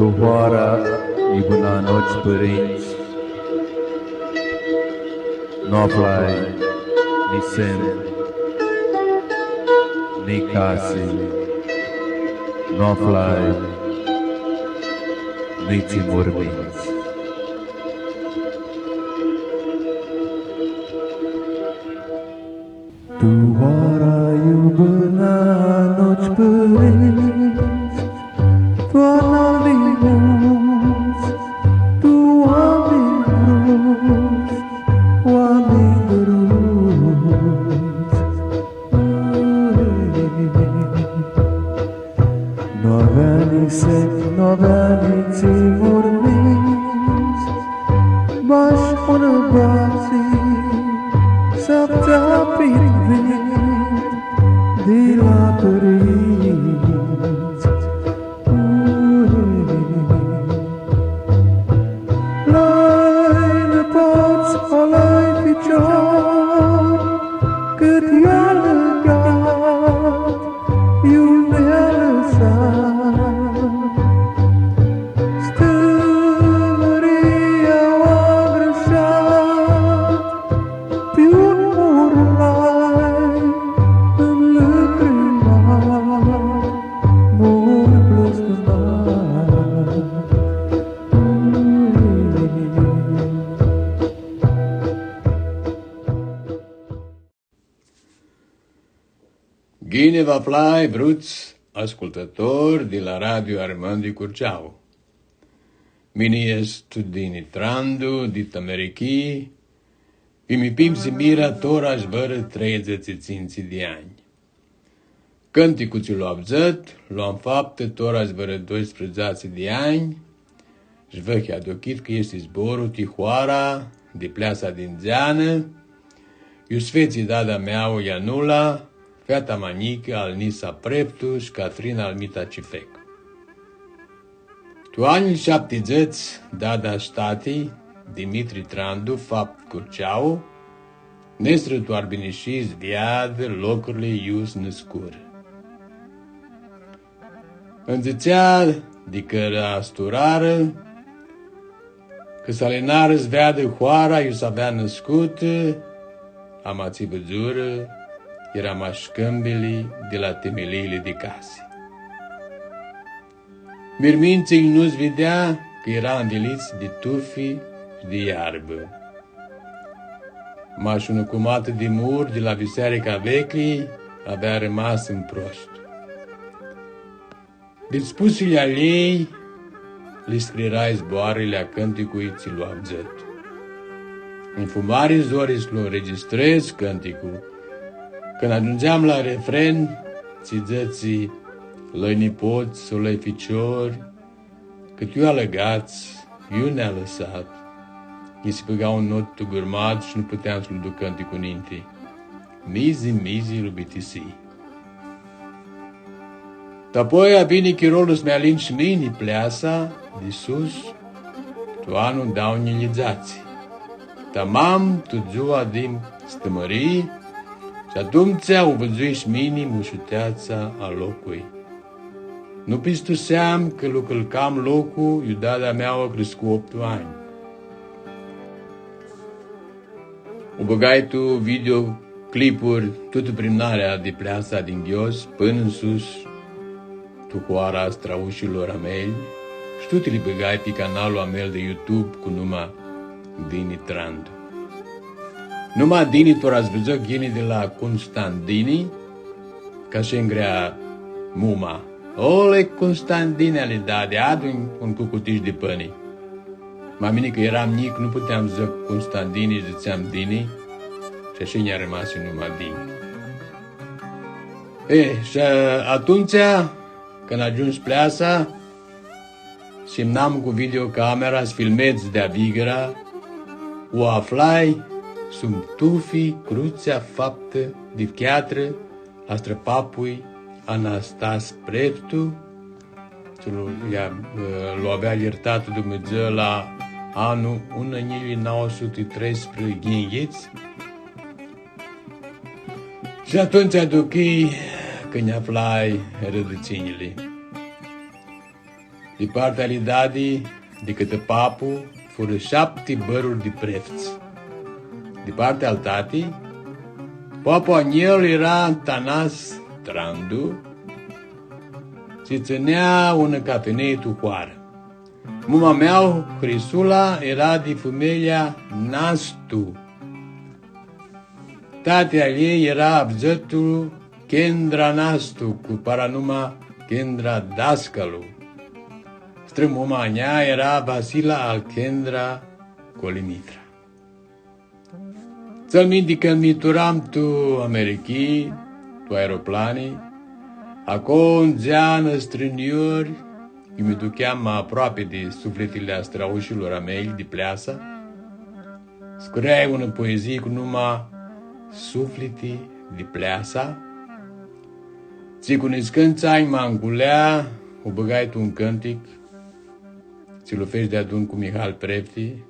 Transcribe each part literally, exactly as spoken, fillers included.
Tu hoara iu bãna a noshtri pãrintsã, nu aflai ni semnu, ni casi, nu aflai nitsi murmintsã. Tu hoara iu bãna a noshtri pãrintsã, tu analti muntsã, tu oaminj vruts, oaminj vruts. Nu avea ni semnu, nu avea nitsi murmintsã, bash unã boatsi s-avdza prin vimtu di la pãrintsã. Lai nãpots, o lai ficior, cãt i-alãgat, iu mi alãsat. Stãmãria u agãrsham, pi un mur lai nlãcrimat, mur blãstimat. Ghini vã aflai, vruts ascultãtori di la Radio Armãn di Curceau. Mini estu Dini Trandu, dit Americhii, i mi pimsi mira tora sh-vãrã treidzãts shi tsintsi di anj. Cãnticlu tsi lu avdzãt, lu am faptã tora sh-vãrã doisprãdzatsi di anj, sh-vã aduchit cã easti zborlu ti hoara di Pleasa din Dzeanã, iu s-fetsi dada mea Ianula, feata ma njicã al Nisa Preftu sh-Catrina al Mita Cifec. Tu anjlji shaptidzãts, dada sh-tati, Dimitri Trandu, fapt Curceau, nesrã tu Arbinishii s-veadã locurli iu s-nãscurã. Nj-dzãtsea di cãra asturarã, cã s-alinarã s-veadã hoara iu s-avea nãscutã, ama tsi vidzurã, eara mash cãmbili di la timiliili di casi. Mirmintsãlji nu s-videa, cã eara nvilits di tufi shi di iarbã. Mash unã cumatã di mur di la bisearica veclji avea armasã mprostu. Dit spusili a ljei, li scriarai zboarãli a cãnticlui tsi lu avdzãt. Nj-fu mari zori s-lu nregistrez cãnticlu. Cãndu agiundzeam la refren, tsi dzãtsi: „Lai nipots, o lai ficior, cãt iu alãgats, iu nã alãsat.” Nji si bãga un nod tu gurmad shi nu puteam s-lu duc cãnticlu ninti. Mizi, mizi lu bitisii. Dapoia vini chirolu s-mi alin shi mini Pleasa di sus, tu anlu dauã njilji dzatsi. Tamam tu dzua di Stãmãrii, shi atumtsea u vidzui shi mini mushuteatsa a loclui. Nu pistuseam cã lu cãlcam loclu iu dada mea criscu optu anj. U bãgai tu videoclipuri tutã primnarea di Pleasa di nghios pãnã nsus, tu hoara a strãaushilor a mei, shi tuti li bãgai pi canalul a meu di YouTube cu numa Dini Trandu. Numa Dini tora s-vidzu ghini di la Cunstandini, ca shi ngrea muma: „Ole, Cunstandini, ali dadi, adu un, un cucutish di pãni.” Ma mini, cã eram njic, nu puteam s-dzãc Cunstandini, dzãtseam Dini, shi ashi nj-armasi numa Dini. E, shi atumtsea, cãndu agiumshu Pleasa, s-imnam cu videocamera, s-filmedz di-a Vigra, u aflai sum tufi crutsea faptã di cheatrã a strãpapui Anastas Preftu, tsi lu, ia, lu avea ljirtatã Dumnidzã la anlu unã njilji nauã suti treisprãyinghits. Shi atumtsea aduchii cã nj-aflai rãdãtsinjli. Di partea ali dadi, di cãtã papu, furã shapti bãruri di prefts. Di partea al tati, papu a njel eara Tanas Trandu, tsi tsãnea unã cafinei tu hoarã. Muma mea, Hrisula, eara di fumealja Nastu. Tati a ljei eara avdzãtul Chendra Nastu, cu paranuma Chendra Dascalu. Strãmuma a njea eara Vasila al Chendra Colimitra. Tsãn minti cãndu mi turam tu Americhii, tu aeroplani, aclo ndzea nãstrãniori, iu mi ducheam ma aproapi di suflitili a strãaushilor a mei di Pleasa, scriai unã poezii cu numa Sufliti di Pleasa, tsi cu niscãntsã anj ma nculea, u bãgai tu un cãntic, tsi lu fesh deadun cu Mihal Prefti,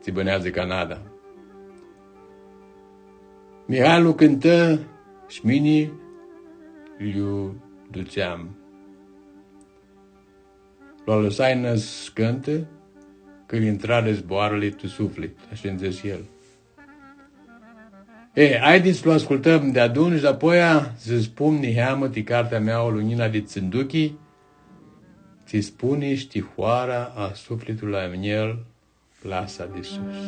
tsi bãneadzã Canada. Mihal lu cãntã shi mini lj-u dutseam. Lu alãsai nã s-cãntã, cã lji intrarã zboarãli tu suflit, ashi nji dzãsi el. E, haidi s-lu ascultãm deadun shi dapoia s-vã spun niheamã ti cartea mea, Lunjina di Tsãnduchi, tsi spuni shi ti hoara a suflitului a njel, Plasa di Sus.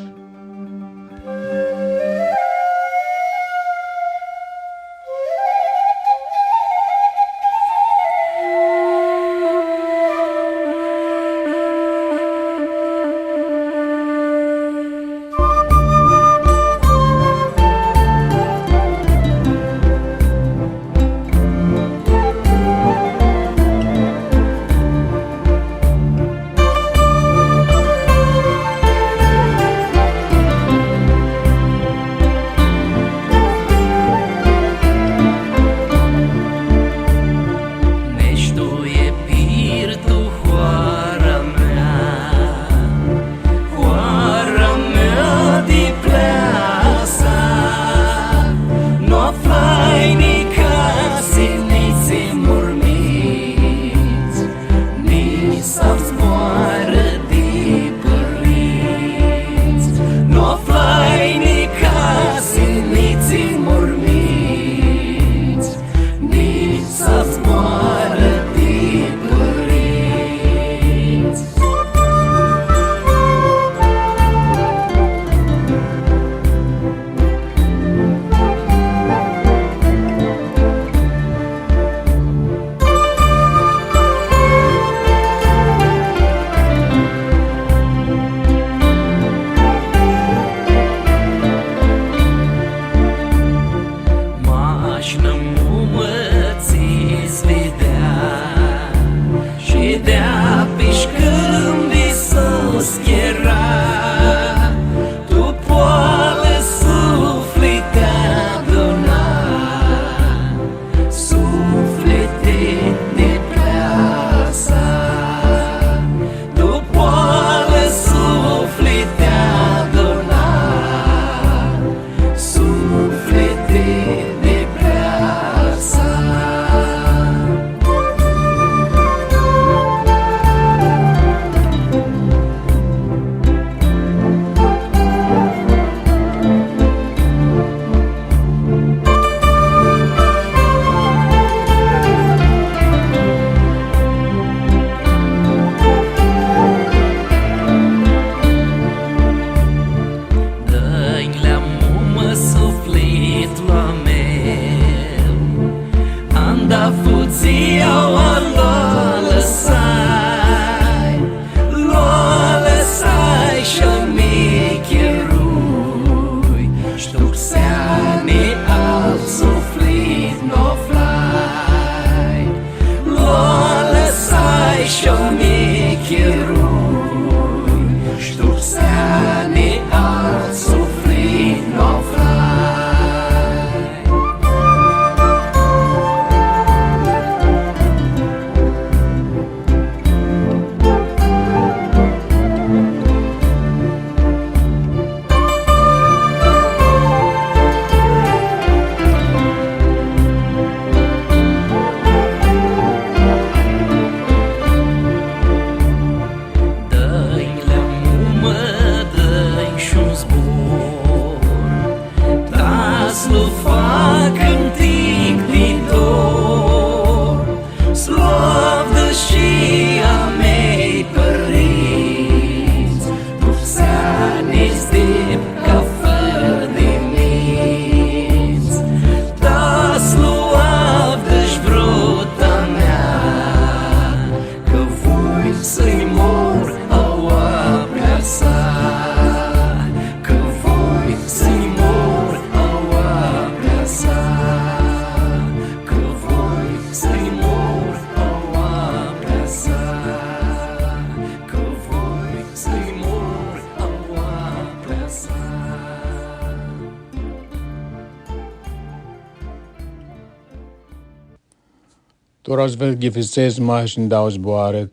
Tora s-vã ghifisescu mash ndauã zboarã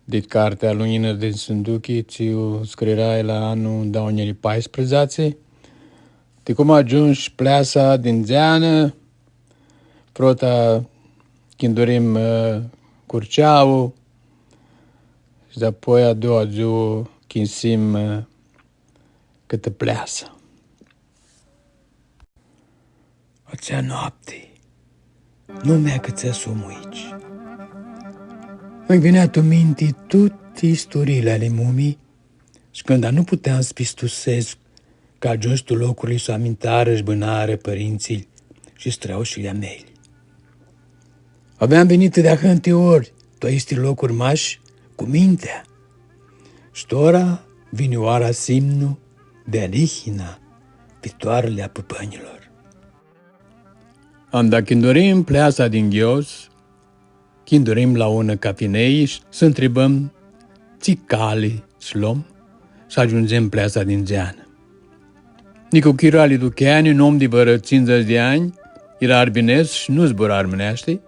dit cartea Lunjinã din sunduchi, tsi u scrirai la anlu dauã njilji paisprãdzatsi. Ti cum agiumshu Pleasa di Ndzeanã, prota chindurim, ã, Curceauã, shi dapoia a doua dzuã chinsim, ã, cãtã Pleasa. Atsea noapti, nu mi acãtsãshu muici. Nj-vinea tu minti tuti isturiili ali mumi, shi cãndu nu puteam s-pistusescu cã agiumshu tu locurli tsi amintarã shi bãnarã pãrintsãlj shi strãaushilj a mei. Aveam vinitã di ahãnti ori tu aesti locuri mash cu mintea. Shi tora vini oara s-imnu di alihina pi toarli a pãpãnjlor. Anda chindurim Pleasa di nghios, chindurim la unã cafinei shi s-ntribãm tsi cali s-lom, s-agiundzem Pleasa di Ndzeanã. Nicuchiru ali Ducheani, un om di vãrã tsindzãts di anj, eara arbinescu shi nu zbura armãneashti,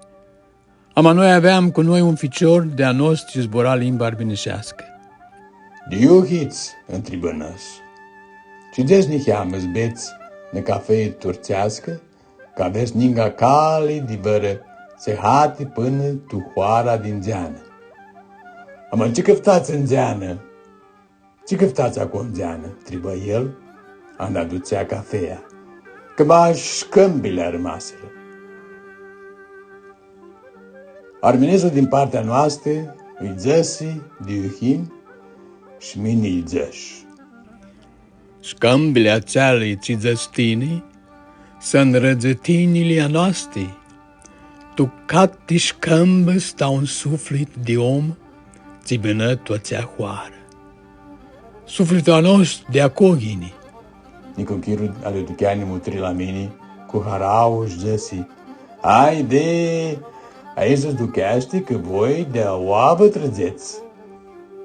ama noi aveam cu noi un ficior di-a nostru tsi zbura limba arbinisheascã. „Di iu hits?” ntribã nãs. „Shidzets niheamã s-bets nã cafei turtseascã, cã avets ninga cali di vãrã sãhati pãnã tu hoara di Ndzeanã.” „Ama tsi cãftats Ndzeanã? Tsi cãftats aclo Ndzeanã?” ntribã el, anda adutsea cafeia. „Cã mash shcãmbili armasirã.” Armãnescu din partea noastã lji dzãsi di iu him shi mini lji dzãsh: Shcãmbili atseali tsi dzãts tini, sãntu rãdzãtinjli a noasti. Tu cati shcãmbã sta un suflit di om tsi bãnã tu atsea hoarã. Suflitlu a nostru di aclo yini. Nicuchiru ali Ducheani mutri la mini cu harauã shi dzãsi: „Haidi, aestã s-ducheashti cã voi di aoa vã trãdzets.”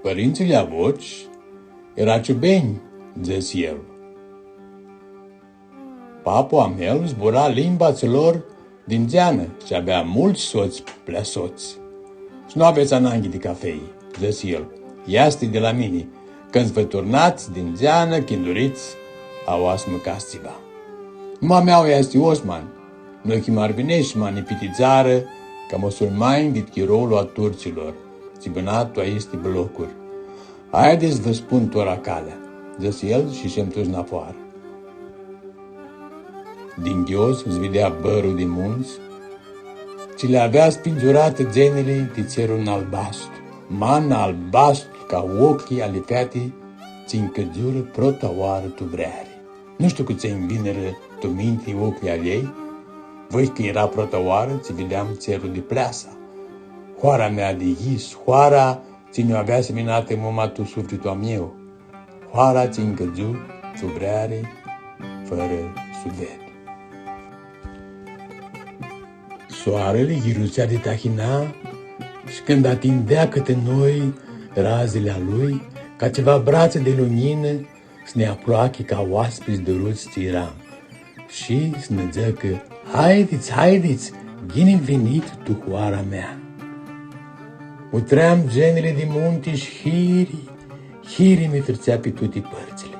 „Pãrintsãlj a votslji eara ciubenj,” dzãsi el. „Papu a meu zbura limba atsilor di Ndzeanã shi avea multsã sots pleasots.” „Shi nu avets ananghi di cafei,” dzãsi el, „easti di la mini. Cãndu vã turnats di Ndzeanã, chindurits, aoa s-mãcats tsiva.” „Numa a mea easti Osman. Noi him arbineshtsã, ma nã pitidzarã ca musulmanj dit chirolu a turtsilor, tsi bãna tu aesti blocuri.” „Haidi s-vã spun tora calea,” dzãsi el shi ishem tuts nafoarã. Di nghios s-videa bãrlu di muntsã, tsi li avea spindzuratã dzenili di tserlu albastru, ma albastru ca oclji ali feati tsi ncãdzurã prota oarã tu vreari. Nu shtiu cãtse nj-, vinirã tu minti ocljilj a ljei, voi cã eara prota oarã tsi videam tserlu di Pleasa, hoara mea di yis, hoara tsi nj-u avea siminatã muma tu suflitlu a meu, hoara tsi ncãdzu tu vreari fãrã s-u ved. Soarli yirutsea di tahina, shi cãndu atindea cãtã noi razili a lui, ca tsiva bratsã di lunjinã, s-nã aproachi ca oaspits duruts tsi earam, shi s-nã dzãcã: „Haidits, haidits, ghini vinit tu hoara mea.” Mutream dzenili di munti shi hiri, hiri mi tritsea pi tuti pãrtsãli,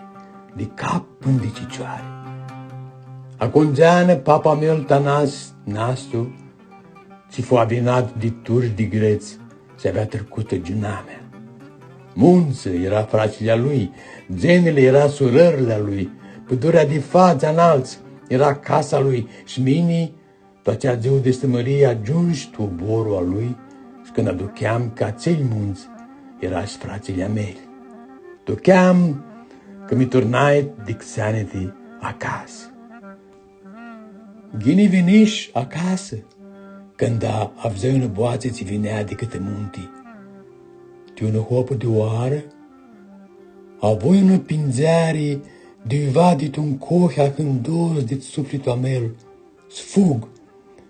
di cap pãnã di cicioari. Aclo Ndzeanã, papu a meu Tanas, nastru, tsi fu avinat di turci, di grets, tsi avea tricutã giunamea. Muntsã eara fratslji a lui, dzenili eara surãrli a lui, pãdurea di fats analtsã eara casa a lui, shi mini, tu atsea dzuã di stãmãrii, agiumshu tu oborlu a lui, shi cãndu aducheam cã atselj muntsã eara shi fratslji a mei. Aducheam cã mi turnai di xeaniti acasã. Ghini vinish acasã, cãndu avdzãi unã boatsi tsi vinea di cãtã munti. Ti unã hopã di oarã, avui unã pindzeari di iuva di tu un cohi ahãndos di suflitlu a meu, s-fug,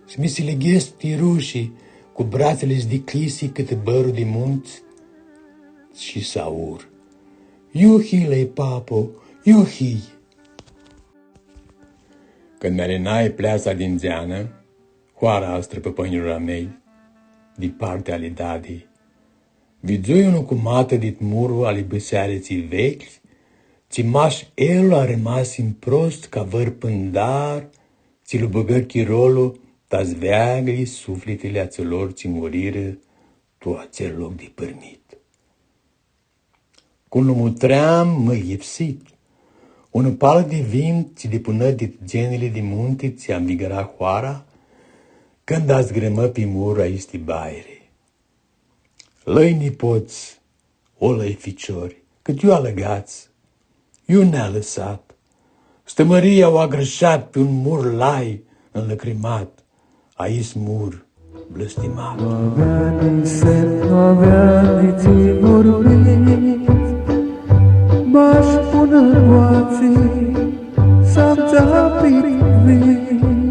s-mi silighescu ti rushi cu bratsãli s-dicljisi cãtã bãrlu di muntsã shi s-aur: „Iu hilji, papu, iu hilji?” Cãndu mi alinai Pleasa di Ndzeanã, hoara a strãpãpãnjlor a mei, di partea ali dadi. Vidzui unã cumatã dit murlu ali bãsearitsi veclji, tsi mash el armasi mprost ca vãr pãndar, tsi lu bãgã chirolu ta s-veaglji suflitili atsilor tsi murirã tu atsel loc di pãrmit. Cum lu mutream, mã yipsit, unã palã di vimtu tsi dipunã dit genili di munti tsi anvigãra hoara, cãndu azgrãmã pi mur aisti bairi. Lãi nipots, o lãi ficiori, cãt iu alãgats, iu nã alãsat, Stã Mãria u agãrshats pi un mur lai nlãcrimat, ais mur blãstimat. Nu avea ni semn, nu avea nitsi murmit, mash unã boatsi s-am tsapit vin.